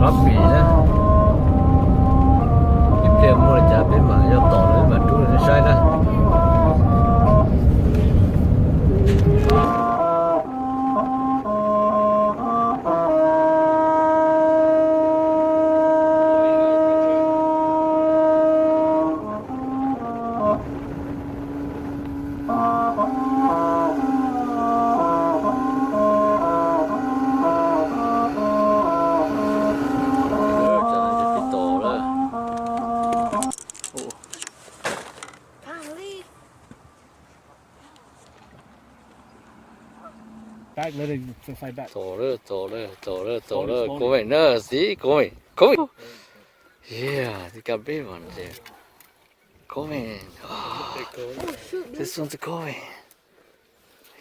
Pab pim na, ib pliag muaj li cas peb mam yuav tom lawv mam rub nej saib na. Back, let it fly back. Txaus lawm, txaus lawm, txaus lawm, txaus lawm, kov veem na, xib, kov veem, kov veem. Yeah, this got big one there. Kov veem. This one's a kov veem.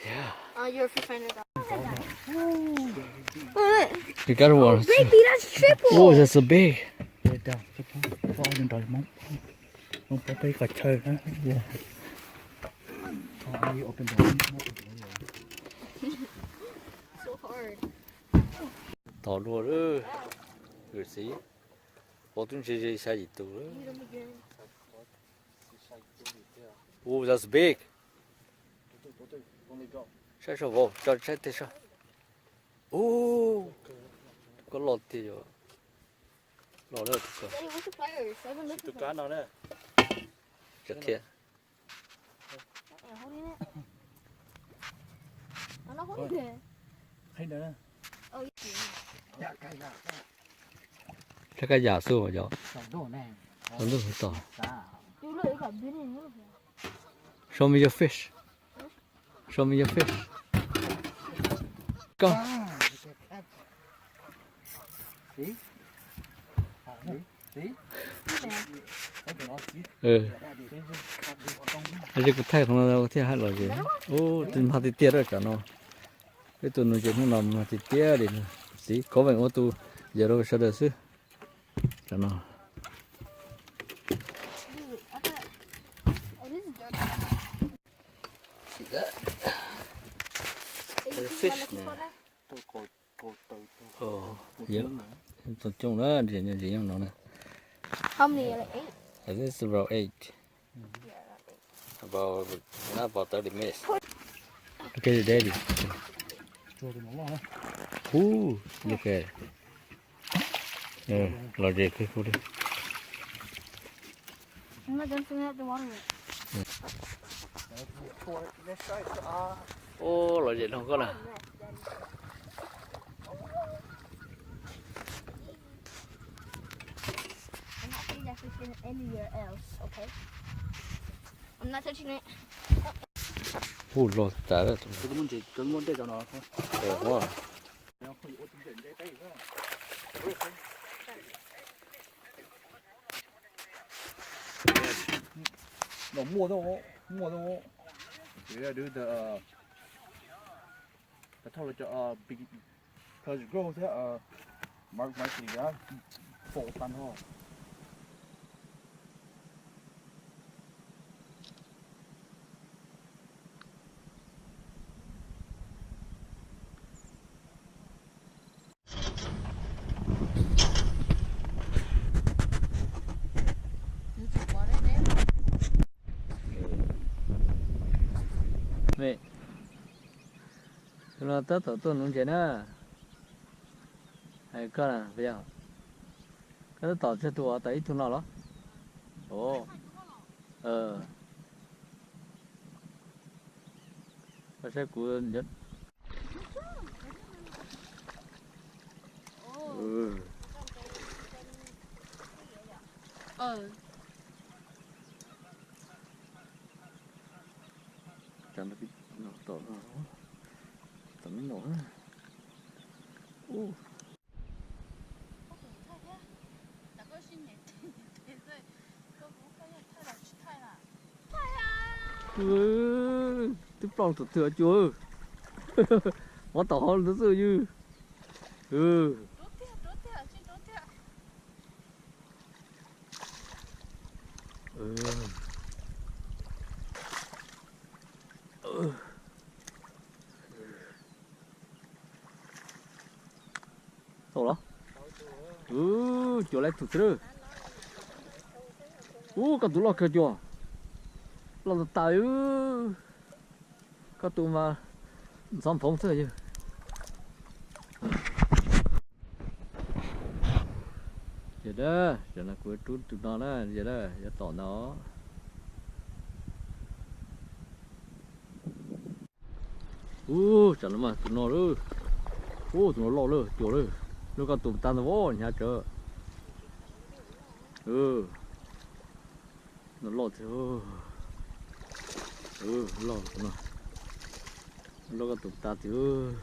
Yeah. Oh, you're a fish finder. Look, you got one. Baby, that's triple. Oh, that's so big. Yeah, down. Pov peb qhov chaw na. Yeah. Oh, you open the window. So hard. Tom dua lawm. Xib. Pov twb ntshe ze xya yim tus lawm. Ooh, that's big. Saib saib vauv, tso saib tej saib. Ooh, koj los tiag yom. Los lawm tus ko. Tus kab no na. Tsa thiab. Saib kab yam xwb yom. Saum ntuj tom. Show me your fish. Show me your fish. Go. Ces kuv thaij qhov no thiaj haj los ces. Ub, twb mag tiag tiag tsam no. Peb tus nuv ces hnub no mag tiag tiag li. Xib, kov veem ua tus yawm rau sawv daws xwb. Tsam no. Fish na. Txoos coob na, ntsis nyob no na. How many are there? Eight? I think it's about eight. About, not about thirty minutes. Okay, daddy. Ooh, look at it. Los ze kawg kuv li. Ub, los ze dhau koj na. Ub, los tas lawm. Los muaj, muaj. Ces cov, cov big, cov grow thiab, mas mas ces faus tag nrho. Tus no tab tom tuaj nuv ntses na. Hais koj na, koj tab tom tseg tus uas tas ib tug no los? Koj saib kuv. Tom me no. Twb plooj tus twg cua. Muab tom hauv ntawd xwb ywg. Tau los? Ub, cuag lawv tus xwb lawm. Ub, koj tus loj kawg cuag. Loj tas tas. Koj tus mas ntxhov nphoov xwb yog. Yog da, tam no kuv rub tus no na, yog da, yuav tom ntag. Ub, tam no mas tus no lawm. Ub, tus no loj lawm, cuag lawm. Lub koj tus tag ntag, hnyav tsawv. No loj tiag. Loj no. Loj koj tus tag tiag.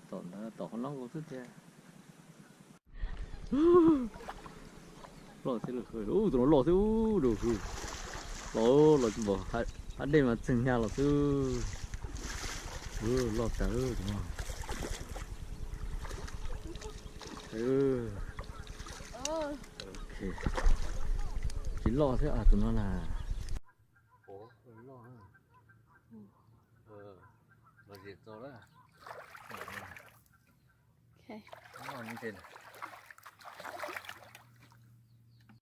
Tom ntawd tom qhov no nkaus xwb tiag. Loj thiab, ub, tus no loj thiab ub, los los tsis npaum, hab dej mas txeeg hnyav los xwb. Loj tas tus no. Tsis loj thiab tus no na. Loj, lom zem txog lawm.